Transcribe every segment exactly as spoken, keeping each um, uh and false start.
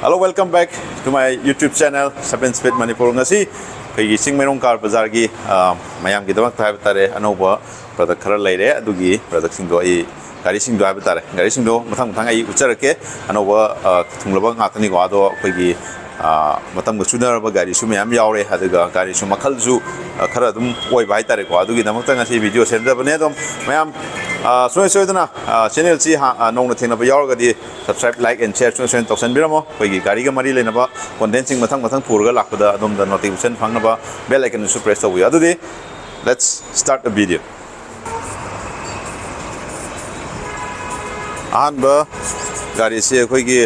Hello, welcome back to my YouTube channel, Seven Speed Manipur. ꯉꯁꯤ ꯑꯩꯈꯣꯏꯒꯤ Chingmeirong car ꯕꯖꯥꯔꯒꯤ, ꯑ, ꯃꯌꯥꯝꯒꯤꯗꯃꯛꯇ ꯍꯥꯏꯕ ꯇꯥꯔꯦ, ꯑꯅꯧꯕ product ꯈꯔ ꯂꯩꯔꯦ꯫ ꯑꯗꯨꯒꯤ productꯁꯤꯡꯗꯣ ꯑꯩ, ꯒꯥꯔꯤꯁꯤꯡꯗꯣ ꯍꯥꯏꯕ ꯇꯥꯔꯦ, ꯒꯥꯔꯤꯁꯤꯡꯗꯣ ꯃꯊꯪ ꯃꯊꯪ ꯑꯩ ꯎꯠꯆꯔꯛꯀꯦ꯫ ꯑꯅꯧꯕ, ꯑ, ꯊꯨꯡꯂꯕ ꯉꯥꯛꯇꯅꯤꯀꯣ꯫ ꯑꯗꯣ ꯑꯩꯈꯣꯏꯒꯤ, ꯑ, ꯃꯇꯝꯒ ꯆꯨꯅꯔꯕ ꯒꯥꯔꯤꯁꯨ ꯃꯌꯥꯝ ꯌꯥꯎꯔꯦ꯫ ꯑꯗꯨꯒ ꯒꯥꯔꯤꯁꯨ ꯃꯈꯜꯁꯨ, ꯑ, ꯈꯔ ꯑꯗꯨꯝ ꯑꯣꯏꯕ ꯍꯥꯏꯇꯥꯔꯦꯀꯣ꯫ ꯑꯗꯨꯒꯤꯗꯃꯛꯇ ꯉꯁꯤ video ꯁꯦꯝꯖꯕꯅꯦ꯫ ꯑꯗꯨꯝ ꯃꯌꯥꯝ, ꯑ, ꯁꯨꯡꯁꯣꯏ ꯁꯣꯏꯗꯅ, ꯑ, channelꯁꯤ ꯍꯥ-, ꯑ, ꯅꯧꯅ ꯊꯦꯡꯅꯕ ꯌꯥꯎꯔꯒꯗꯤ subscribe, like and share ꯁꯨꯡꯁꯣꯏ ꯁꯣꯏꯗꯅ ꯇꯧꯁꯟꯕꯤꯔꯝꯃꯣ꯫ ꯑꯩꯈꯣꯏꯒꯤ ꯒꯥꯔꯤꯒ ꯃꯔꯤ ꯂꯩꯅꯕ contentꯁꯤꯡ ꯃꯊꯪ ꯃꯊꯪ ꯄꯨꯔꯒ ꯂꯥꯛꯄꯗ ꯑꯗꯣꯝꯗ notification ꯐꯪꯅꯕ bell iconꯗꯨꯁꯨ press ꯇꯧꯕꯤꯌꯨ꯫ ꯑꯗꯨꯗꯤ let's start the video. ꯑꯍꯥꯟꯕ ꯒꯥꯔꯤꯁꯤ ꯑꯩꯈꯣꯏꯒꯤ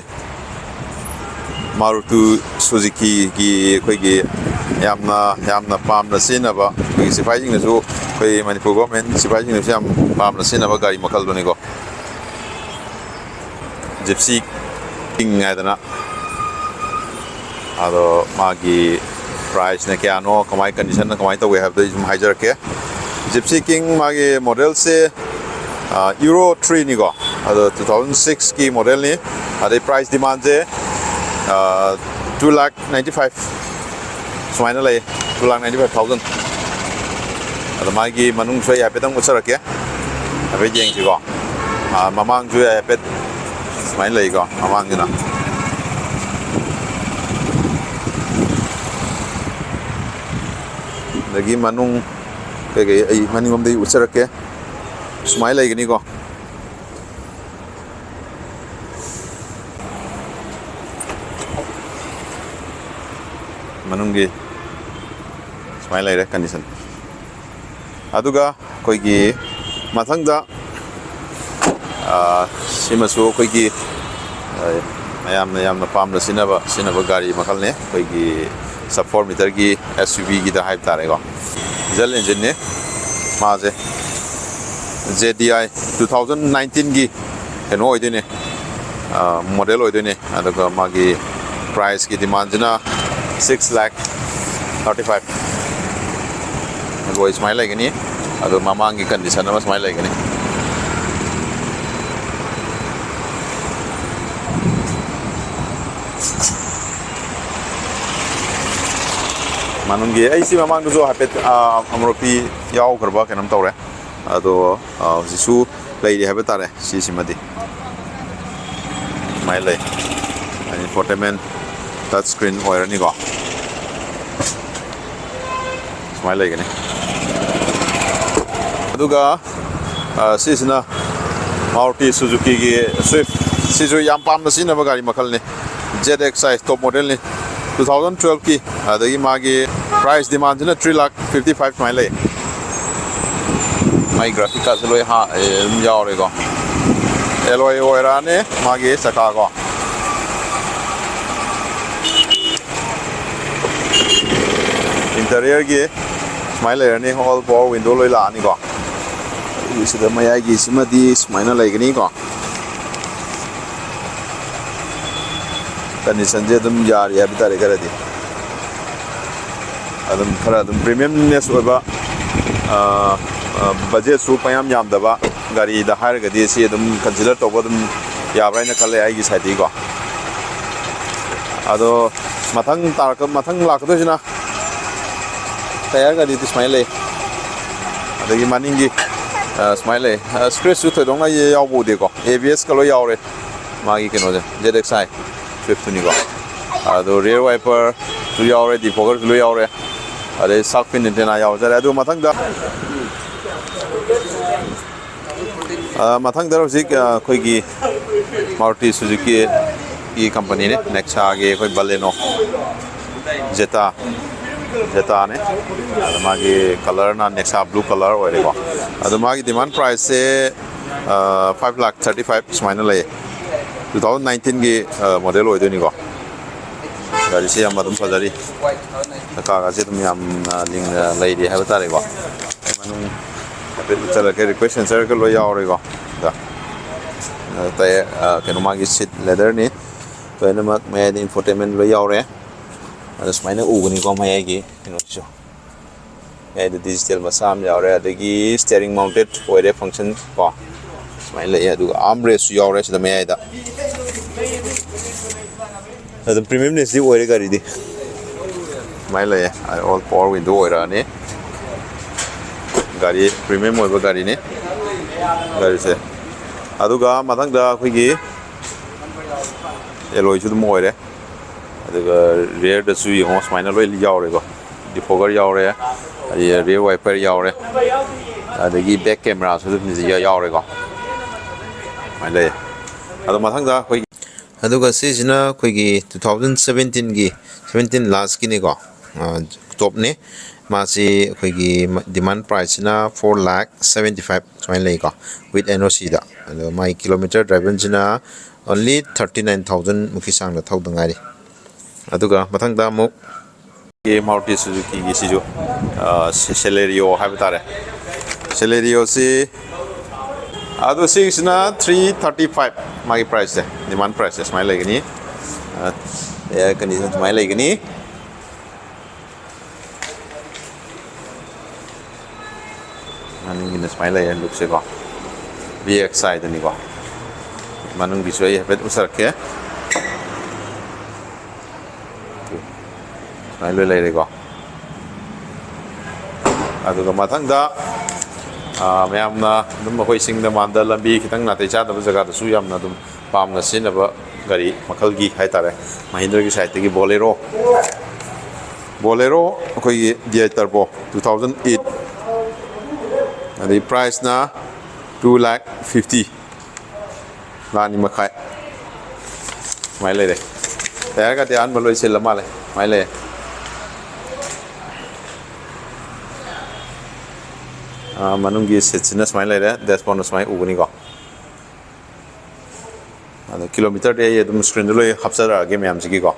Maruti Suzukiꯒꯤ, ꯑꯩꯈꯣꯏꯒꯤ ꯌꯥꯝꯅ, ꯌꯥꯝꯅ ꯄꯥꯝꯅ ꯁꯤꯖꯤꯟꯅꯕ, ꯑꯩꯈꯣꯏꯒꯤ ꯁꯤꯐꯥꯏꯁꯤꯡꯅꯁꯨ, ꯑꯩꯈꯣꯏ ꯃꯅꯤꯄꯨꯔ government ꯁꯤꯐꯥꯏꯁꯤꯡꯅꯁꯨ ꯌꯥꯝ ꯄꯥꯝꯅ ꯁꯤꯖꯤꯟꯅꯕ ꯒꯥꯔꯤ ꯃꯈꯜꯗꯨꯅꯤꯀꯣ꯫ Gypsy King ꯍꯥꯏꯗꯅ꯫ ꯑꯗꯣ ꯃꯥꯒꯤ priceꯅ ꯀꯌꯥꯅꯣ, ꯀꯃꯥꯏ conditionꯅ ꯀꯃꯥꯏꯅ ꯇꯧꯒꯦ ꯍꯥꯏꯕꯗꯣ ꯑꯩ ꯁꯨꯝ ꯍꯥꯏꯖꯔꯛꯀꯦ꯫ Gypsy King ꯃꯥꯒꯤ modelꯁꯦ, ꯑ, Euro threeꯅꯤꯀꯣ꯫ ꯑꯗꯣ two thousand sixꯀꯤ modelꯅꯤ꯫ ꯑꯗꯩ price demandꯁꯦ, ꯑ, two lakh ninety five ꯁꯨꯃꯥꯏꯅ ꯂꯩ, two lakh ninety five thousand꯫ ꯑꯗꯣ ꯃꯥꯒꯤ ꯃꯅꯨꯡꯁꯨ ꯑꯩ ꯍꯥꯏꯐꯦꯠꯇꯪ ꯎꯠꯆꯔꯛꯀꯦ, ꯍꯥꯏꯐꯦꯠ ꯌꯦꯡꯁꯤꯀꯣ꯫ ꯑꯥ, ꯃꯃꯥꯡꯁꯨ ꯍꯥꯏꯐꯦꯠ ꯁꯨꯃꯥꯏꯅ ꯂꯩꯀꯣ, ꯃꯃꯥꯡꯁꯤꯅ꯫ ꯑꯗꯒꯤ ꯃꯅꯨꯡ ꯀꯩꯀꯩ ꯑꯩ ꯃꯅꯤꯡꯂꯣꯝꯗꯒꯤ ꯎꯠꯆꯔꯛꯀꯦ꯫ ꯁꯨꯃꯥꯏꯅ ꯂꯩꯒꯅꯤꯀꯣ꯫ ꯃꯅꯨꯡꯒꯤ ꯁꯨꯃꯥꯏꯅ ꯂꯩꯔꯦ condition꯫ ꯑꯗꯨꯒ ꯑꯩꯈꯣꯏꯒꯤ ꯃꯊꯪꯗ, ꯑ, ꯁꯤꯃꯁꯨ ꯑꯩꯈꯣꯏꯒꯤ, ꯑ, ꯃꯌꯥꯝꯅ ꯌꯥꯝꯅ ꯄꯥꯝꯅ ꯁꯤꯖꯤꯟꯅꯕ, ꯁꯤꯖꯤꯟꯅꯕ ꯒꯥꯔꯤ ꯃꯈꯜꯅꯤ꯫ ꯑꯩꯈꯣꯏꯒꯤ sub four meterꯒꯤ SUVꯒꯤꯗ ꯍꯥꯏꯕ ꯇꯥꯔꯦꯀꯣ꯫ Diesel engineꯅꯤ ꯃꯥꯁꯦ꯫ ZDI two thousand nineteenꯒꯤ ꯀꯩꯅꯣ ꯑꯣꯏꯗꯣꯏꯅꯦ, ꯑ, model ꯑꯣꯏꯗꯣꯏꯅꯦ꯫ ꯑꯗꯨꯒ ꯃꯥꯒꯤ priceꯀꯤ demandꯁꯤꯅ six lakh thirty five꯫ ꯑꯗꯨꯒ ꯁꯨꯃꯥꯏꯅ ꯂꯩꯒꯅꯤ꯫ ꯑꯗꯣ ꯃꯃꯥꯡꯒꯤ condition ꯑꯃ ꯁꯨꯃꯥꯏꯅ ꯂꯩꯒꯅꯤ꯫ ꯃꯅꯨꯡꯒꯤ ꯑꯩꯁꯤ ꯃꯃꯥꯡꯗꯁꯨ ꯍꯥꯏꯐꯦꯠ, ꯑ, ꯑꯃꯨꯔꯛꯇꯤ ꯌꯥꯎꯈ꯭ꯔꯕ ꯀꯩꯅꯣꯝ ꯇꯧꯔꯦ꯫ ꯑꯗꯣ, ꯑ, ꯍꯧꯖꯤꯛꯁꯨ ꯂꯩꯔꯤ ꯍꯥꯏꯕ ꯇꯥꯔꯦ꯫ ꯁꯤꯁꯤꯃꯗꯤ ꯁꯨꯃꯥꯏꯅ ꯂꯩ꯫ Infotainment touch screen ꯑꯣꯏꯔꯅꯤꯀꯣ꯫ ꯁꯨꯃꯥꯏꯅ ꯂꯩꯒꯅꯤ꯫ ꯑꯗꯨꯒ, ꯑ, ꯁꯤꯁꯤꯅ Maruti Suzukiꯒꯤ Swift꯫ ꯁꯤꯁꯨ ꯌꯥꯝ ꯄꯥꯝꯅ ꯁꯤꯖꯤꯟꯅꯕ ꯒꯥꯔꯤ ꯃꯈꯜꯅꯤ꯫ Z X I top modelꯅꯤ꯫ Two thousand twelveꯀꯤ꯫ ꯑꯗꯒꯤ ꯃꯥꯒꯤ price demandꯁꯤꯅ three lakh fifty five ꯁꯨꯃꯥꯏꯅ ꯂꯩ꯫ ꯃꯥꯒꯤ graphic cardꯁꯦ ꯂꯣꯏ ꯍꯥ-, ꯑꯦ, ꯑꯗꯨꯝ ꯌꯥꯎꯔꯦꯀꯣ꯫ Alloy ꯑꯣꯏꯔꯛꯑꯅꯤ ꯃꯥꯒꯤ ꯆꯀꯥꯀꯣ꯫ Interiorꯒꯤ ꯁꯨꯃꯥꯏꯅ ꯂꯩꯔꯅꯤ, all power window ꯂꯣꯏ ꯂꯥꯛꯑꯅꯤꯀꯣ꯫ ꯑꯗꯒꯤ ꯁꯤꯗ ꯃꯌꯥꯏꯒꯤ ꯁꯤꯃꯗꯤ ꯁꯨꯃꯥꯏꯅ ꯂꯩꯒꯅꯤꯀꯣ꯫ Conditionꯁꯦ ꯑꯗꯨꯝ ꯌꯥꯔꯤ ꯍꯥꯏꯕ ꯇꯥꯔꯦ ꯈꯔꯗꯤ꯫ ꯑꯗꯨꯝ ꯈꯔ ꯑꯗꯨꯝ premiumness ꯑꯣꯏꯕ, ꯑ, ꯑ, budgetꯁꯨ ꯄꯌꯥꯝ ꯌꯥꯝꯗꯕ ꯒꯥꯔꯤꯗ ꯍꯥꯏꯔꯒꯗꯤ ꯁꯤ ꯑꯗꯨꯝ consider ꯇꯧꯕ ꯑꯗꯨꯝ ꯌꯥꯕ꯭ꯔꯥ ꯍꯥꯏꯅ ꯈꯜꯂꯦ ꯑꯩꯒꯤ sideꯇꯒꯤꯀꯣ꯫ ꯑꯗꯣ ꯃꯊꯪ ꯇꯥꯔꯛꯀ-, ꯃꯊꯪ ꯂꯥꯛꯀꯗꯣꯏꯁꯤꯅ tyre ꯒꯥꯔꯤꯗꯤ ꯁꯨꯃꯥꯏꯅ ꯂꯩ꯫ ꯑꯗꯒꯤ ꯃꯅꯤꯡꯒꯤ, ꯑ, ꯁꯨꯃꯥꯏꯅ ꯂꯩ꯫ ꯑ, scratchꯁꯨ ꯊꯣꯏꯗꯣꯛꯅ ꯌꯥꯎꯕ ꯎꯗꯦꯀꯣ꯫ ABS ꯀ ꯂꯣꯏ ꯌꯥꯎꯔꯦ꯫ ꯃꯥꯒꯤ ꯀꯩꯅꯣꯁꯦ, Z X I Swiftꯇꯨꯅꯤꯀꯣ꯫ ꯑꯗꯣ rear wiperꯁꯨ ꯌꯥꯎꯔꯦ, defoggerꯁꯨ ꯂꯣꯏ ꯌꯥꯎꯔꯦ꯫ ꯑꯗꯩ shark fin antenna ꯌꯥꯎꯖꯔꯦ꯫ ꯑꯗꯨ ꯃꯊꯪꯗ, ꯑ, ꯃꯊꯪꯗ ꯍꯧꯖꯤꯛ, ꯑ, ꯑꯩꯈꯣꯏꯒꯤ Maruti Suzukiꯒꯤ companyꯅꯦ, Nexaꯒꯤ ꯑꯩꯈꯣꯏ Baleno Zeta, Zetaꯅꯦ꯫ ꯑꯗ ꯃꯥꯒꯤ colourꯅ Nexa blue colour ꯑꯣꯏꯔꯦꯀꯣ꯫ ꯑꯗꯣ ꯃꯥꯒꯤ demand priceꯁꯦ, ꯑ, five lakh thirty five ꯁꯨꯃꯥꯏꯅ ꯂꯩꯌꯦ꯫ Two thousand nineteenꯒꯤ, ꯑ, model ꯑꯣꯏꯗꯣꯏꯅꯤꯀꯣ꯫ ꯒꯥꯔꯤꯁꯦ ꯌꯥꯝ ꯑꯗꯨꯝ ꯐꯖꯔꯤ꯫ ꯆꯀꯥꯒꯁꯦ ꯑꯗꯨꯝ ꯌꯥꯝꯅ ꯂꯤꯡꯅ ꯂꯩꯔꯤ ꯍꯥꯏꯕ ꯇꯥꯔꯦꯀꯣ꯫ ꯃꯅꯨꯡ ꯍꯥꯏꯐꯦꯠ ꯆꯠꯂꯒ request sensorꯒ ꯂꯣꯏ ꯌꯥꯎꯔꯦꯀꯣ꯫ ꯑꯗ, ꯑ, ꯇꯌꯔ, ꯑ, ꯀꯩꯅꯣ, ꯃꯥꯒꯤ seat leatherꯅꯤ꯫ ꯂꯣꯏꯅꯃꯛ ꯃꯌꯥꯏꯗ infotainment ꯂꯣꯏ ꯌꯥꯎꯔꯦ꯫ ꯑꯗ ꯁꯨꯃꯥꯏꯅ ꯎꯒꯅꯤꯀꯣ ꯃꯌꯥꯏꯒꯤ ꯀꯩꯅꯣꯁꯤꯁꯨ꯫ ꯃꯌꯥꯏꯗ digital ꯃꯆꯥ ꯑꯃ ꯌꯥꯎꯔꯦ꯫ ꯑꯗꯒꯤ steering mounted ꯑꯣꯏꯔꯦ function ꯀꯣ꯫ ꯁꯨꯃꯥꯏꯅ ꯂꯩꯌꯦ꯫ ꯑꯗꯨꯒ armrestꯁꯨ ꯌꯥꯎꯔꯦ ꯁꯤꯗ ꯃꯌꯥꯏꯗ꯫ ꯑꯗꯨꯝ premiumnessꯗꯤ ꯑꯣꯏꯔꯦ ꯒꯥꯔꯤꯗꯤ꯫ ꯁꯨꯃꯥꯏꯅ ꯂꯩꯌꯦ꯫ ꯑꯣꯜ ꯄꯋꯥꯔ ꯋꯤꯟꯗꯣ ꯑꯣꯏꯔꯛꯑꯅꯤ꯫ ꯒꯥꯔꯤ ꯄ꯭ꯔꯤꯃꯤꯌꯝ ꯑꯣꯏꯕ ꯒꯥꯔꯤꯅꯤ ꯒꯥꯔꯤꯁꯦ꯫ ꯑꯗꯨꯒ ꯃꯊꯪꯗ ꯑꯩꯈꯣꯏꯒꯤ ꯑꯦꯂꯣꯏꯁꯨ ꯑꯗꯨꯝ ꯑꯣꯏꯔꯦ꯫ ꯑꯗꯨꯒ ꯔꯤꯌꯔꯗꯁꯨ ꯌꯦꯡꯉꯣ, ꯁꯨꯃꯥꯏꯅ ꯂꯣꯏ ꯌꯥꯎꯔꯦꯀꯣ꯫ ꯗꯤꯐꯣꯒꯔ ꯌꯥꯎꯔꯦ, ꯑꯗꯒꯤ ꯔꯤꯌꯔ ꯋꯥꯏꯄꯔ ꯌꯥꯎꯔꯦ, ꯑꯗꯒꯤ ꯕꯦꯛ ꯀꯦꯃꯦꯔꯥꯁꯨ ꯑꯗꯨꯝ ꯌꯥꯎꯔꯦꯀꯣ꯫ ꯁꯨꯃꯥꯏꯅ ꯂꯩꯌꯦ꯫ ꯑꯗꯣ ꯃꯊꯪꯗ ꯑꯩꯈꯣꯏꯒꯤ ꯑꯗꯨꯒ ꯁꯤꯁꯤꯅ ꯑꯩꯈꯣꯏꯒꯤ ꯇꯨ ꯊꯥꯎꯖꯟ ꯁꯕꯦꯟꯇꯤꯟꯒꯤ, ꯁꯕꯦꯟꯇꯤꯟ ꯂꯥꯁꯀꯤꯅꯤꯀꯣ꯫ ꯇꯣꯞꯅꯤ꯫ ꯃꯥꯁꯤ ꯑꯩꯈꯣꯏꯒꯤ ꯗꯤꯃꯥꯟ ꯄ꯭ꯔꯥꯏꯁꯁꯤꯅ ꯐꯣꯔ ꯂꯥꯛ ꯁꯕꯦꯟꯇꯤ ꯐꯥꯏꯚ ꯁꯨꯃꯥꯏꯅ ꯂꯩꯀꯣ, ꯋꯤꯠ ꯑꯦꯟ ꯑꯣ ꯁꯤꯗ꯫ ꯑꯗꯣ ꯃꯥꯒꯤ ꯀꯤꯂꯣꯃꯤꯇꯔ ꯗ꯭ꯔꯥꯏꯚꯟꯁꯤꯅ ꯑꯣꯟꯂꯤ ꯊꯥꯔꯇꯤ ꯅꯥꯏꯟ ꯊꯥꯎꯖꯟꯃꯨꯛꯀꯤ ꯆꯥꯡꯗ ꯊꯧꯗ ꯉꯥꯏꯔꯤ꯫ ꯑꯗꯨꯒ ꯃꯊꯪꯗ ꯑꯃꯨꯛ ꯃꯥꯔꯨꯇꯤ ꯁꯨꯖꯨꯀꯤꯒꯤ ꯁꯤꯁꯨ, ꯑ, ꯁꯦ-, ꯁꯦꯂꯦꯔꯤꯑꯣ ꯍꯥꯏꯕ ꯇꯥꯔꯦ꯫ ꯁꯦꯂꯦꯔꯤꯑꯣꯁꯤ, ꯑꯗꯣ ꯁꯤꯒꯤꯁꯤꯅ ꯊ꯭ꯔꯤ ꯊꯥꯔꯇꯤ ꯐꯥꯏꯚ ꯃꯥꯒꯤ ꯄ꯭ꯔꯥꯏꯁꯁꯦ, ꯗꯤꯃꯥꯟ ꯄ꯭ꯔꯥꯏꯁꯁꯦ ꯁꯨꯃꯥꯏꯅ ꯂꯩꯒꯅꯤ꯫ ꯑ, ꯑꯦꯌꯔ ꯀꯟꯗꯤꯁꯟ ꯁꯨꯃꯥꯏꯅ ꯂꯩꯒꯅꯤ꯫ ꯃꯅꯤꯡꯒꯤꯅ ꯁꯨꯃꯥꯏꯅ ꯂꯩꯔꯦ ꯂꯨꯛꯁꯦꯀꯣ, ꯚꯤ ꯑꯦꯛꯁ ꯑꯥꯏꯗꯅꯤꯀꯣ꯫ ꯃꯅꯨꯡꯒꯤꯁꯨ ꯑꯩ ꯍꯥꯏꯐꯦꯠ ꯎꯠꯆꯔꯛꯀꯦ꯫ ꯁꯨꯃꯥꯏꯅ ꯂꯣꯏ ꯂꯩꯔꯦꯀꯣ꯫ ꯑꯗꯨꯒ ꯃꯊꯪꯗ, ꯑ, ꯃꯌꯥꯝꯅ ꯑꯗꯨꯝ ꯑꯩꯈꯣꯏ ꯆꯤꯡꯗ ꯃꯥꯟꯗ ꯂꯝꯕꯤ ꯈꯤꯇꯪ ꯅꯥꯇꯩ ꯆꯥꯗꯕ ꯖꯒꯥꯗꯁꯨ ꯌꯥꯝꯅ ꯑꯗꯨꯝ ꯄꯥꯝꯅ ꯁꯤꯖꯤꯟꯅꯕ ꯒꯥꯔꯤ ꯃꯈꯜꯒꯤ ꯍꯥꯏꯇꯥꯔꯦ, ꯃꯍꯤꯟꯗ꯭ꯔꯒꯤ ꯁꯥꯏꯠꯇꯒꯤ ꯕꯣꯂꯦꯔꯣ, ꯕꯣꯂꯦꯔꯣ ꯑꯩꯈꯣꯏꯒꯤ ꯗꯤ ꯑꯥꯏ ꯇꯔꯕꯣ ꯇꯨ ꯊꯥꯎꯖꯟ ꯑꯩꯠ, ꯑꯗꯩ ꯄ꯭ꯔꯥꯏꯁꯅ ꯇꯨ ꯂꯥꯛ ꯐꯤꯐꯇꯤ, ꯂꯥꯛ ꯑꯅꯤ ꯃꯈꯥꯏ ꯁꯨꯃꯥꯏꯅ ꯂꯩꯔꯦ꯫ ꯇꯥꯌꯔꯒꯗꯤ ꯑꯍꯟꯕ ꯂꯣꯏ ꯁꯤꯜꯂ ꯃꯥꯜꯂꯦ꯫ ꯁꯨꯃꯥꯏꯅ ꯂꯩꯔꯦ꯫ ꯑꯥ, ꯃꯅꯨꯡꯒꯤ ꯁꯤꯠꯁꯤꯅ ꯁꯨꯃꯥꯏꯅ ꯂꯩꯔꯦ, ꯗꯦꯁꯕꯣꯔꯗꯅ ꯁꯨꯃꯥꯏꯅ ꯎꯒꯅꯤꯀꯣ꯫ ꯑꯗꯣ ꯀꯤꯂꯣꯃꯤꯇꯔꯗꯤ ꯑꯩ ꯑꯗꯨꯝ ꯁ꯭ꯀ꯭ꯔꯤꯟꯗ ꯂꯣꯏ ꯍꯥꯞꯆꯔꯛꯑꯒꯦ ꯃꯌꯥꯝꯁꯤꯒꯤꯀꯣ꯫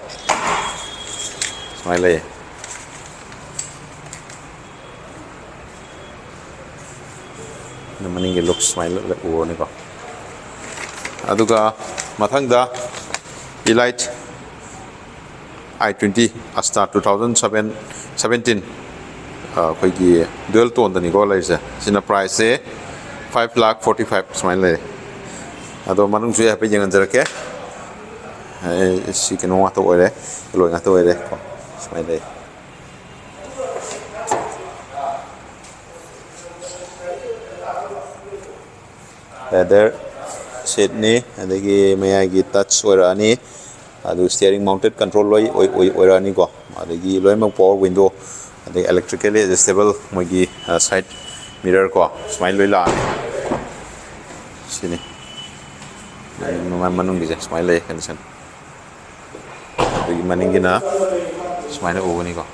ꯁꯨꯃꯥꯏꯅ ꯂꯩꯌꯦ꯫ ꯑꯗꯨ ꯃꯅꯤꯡꯒꯤ ꯂꯨꯛꯁ ꯁꯨꯃꯥꯏꯅ ꯎꯔꯅꯤꯀꯣ꯫ ꯑꯗꯨꯒ ꯃꯊꯪꯗ elite I twenty Asta two thousand seven, seventeen, ꯑꯩꯈꯣꯏꯒꯤ ꯗꯨꯋꯦꯜ ꯇꯣꯟꯗꯅꯤꯀꯣ ꯂꯩꯔꯤꯁꯦ꯫ ꯁꯤꯅ ꯄ꯭ꯔꯥꯏꯁꯁꯦ ꯐꯥꯏꯚ ꯂꯥꯛ ꯐꯣꯔꯇꯤ ꯐꯥꯏꯚ ꯁꯨꯃꯥꯏꯅ ꯂꯩꯔꯦ꯫ ꯑꯗꯣ ꯃꯅꯨꯡꯁꯨ ꯑꯩ ꯍꯥꯏꯐꯦꯠ ꯌꯦꯡꯍꯟꯖꯔꯛꯀꯦ꯫ ꯑꯦ, ꯁꯤ ꯀꯩꯅꯣ ꯉꯥꯛꯇ ꯑꯣꯏꯔꯦ, ꯑꯦꯂꯣꯏ ꯉꯥꯛꯇ ꯑꯣꯏꯔꯦ ꯀꯣ꯫ ꯁꯨꯃꯥꯏꯅ ꯂꯩ꯫ Leather seatꯅꯤ, ꯑꯗꯒꯤ ꯃꯌꯥꯏꯒꯤ touch ꯑꯣꯏꯔꯛꯑꯅꯤ, ꯑꯗꯨ steering mounted control ꯂꯣꯏ ꯑꯣꯏ- ꯑꯣꯏ- ꯑꯣꯏꯔꯛꯑꯅꯤꯀꯣ꯫ ꯑꯗꯒꯤ ꯂꯣꯏꯅꯃꯛ power window, ꯑꯗꯒꯤ electrically adjustable ꯃꯣꯏꯒꯤ side mirror ꯀꯣ, ꯁꯨꯃꯥꯏꯅ ꯂꯣꯏ ꯂꯥꯛꯑꯅꯤ꯫ ꯁꯤꯅꯤ ꯃꯅꯨꯡꯒꯤꯁꯦ, ꯁꯨꯃꯥꯏꯅ ꯂꯩ condition꯫ ꯑꯗꯒꯤ ꯃꯅꯤꯡꯒꯤꯅ ꯁꯨꯃꯥꯏꯅ ꯎꯒꯅꯤꯀꯣ꯫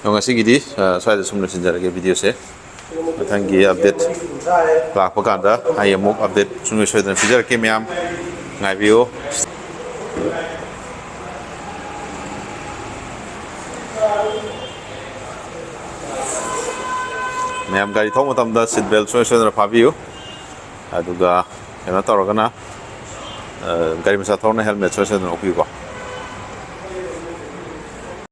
ꯑꯗꯣ ꯉꯁꯤꯒꯤꯗꯤ ꯁ꯭ꯋꯥꯏꯗ ꯁꯨꯝ ꯂꯣꯏꯁꯤꯟꯖꯔꯒꯦ videoꯁꯦ꯫ ꯃꯊꯪꯒꯤ update ꯂꯥꯛꯄ ꯀꯥꯟꯗ ꯑꯩ ꯑꯃꯨꯛ update ꯁꯨꯡꯁꯣꯏ ꯁꯣꯏꯗꯅ ꯄꯤꯖꯔꯛꯀꯦ꯫ ꯃꯌꯥꯝ ꯉꯥꯏꯕꯤꯌꯨ꯫ ꯃꯌꯥꯝ ꯒꯥꯔꯤ ꯊꯧꯕ ꯃꯇꯝꯗ seat belt ꯁꯣꯏ ꯁꯣꯏꯗꯅ ꯐꯥꯕꯤꯌꯨ꯫ ꯑꯗꯨꯒ ꯀꯩꯅꯣ ꯇꯧꯔꯒꯅ, ꯒꯥꯔꯤ ꯃꯆꯥ ꯊꯧꯔꯒꯅ helmet ꯁꯣꯏ ꯁꯣꯏꯗꯅ ꯎꯞꯄꯤꯌꯨꯀꯣ꯫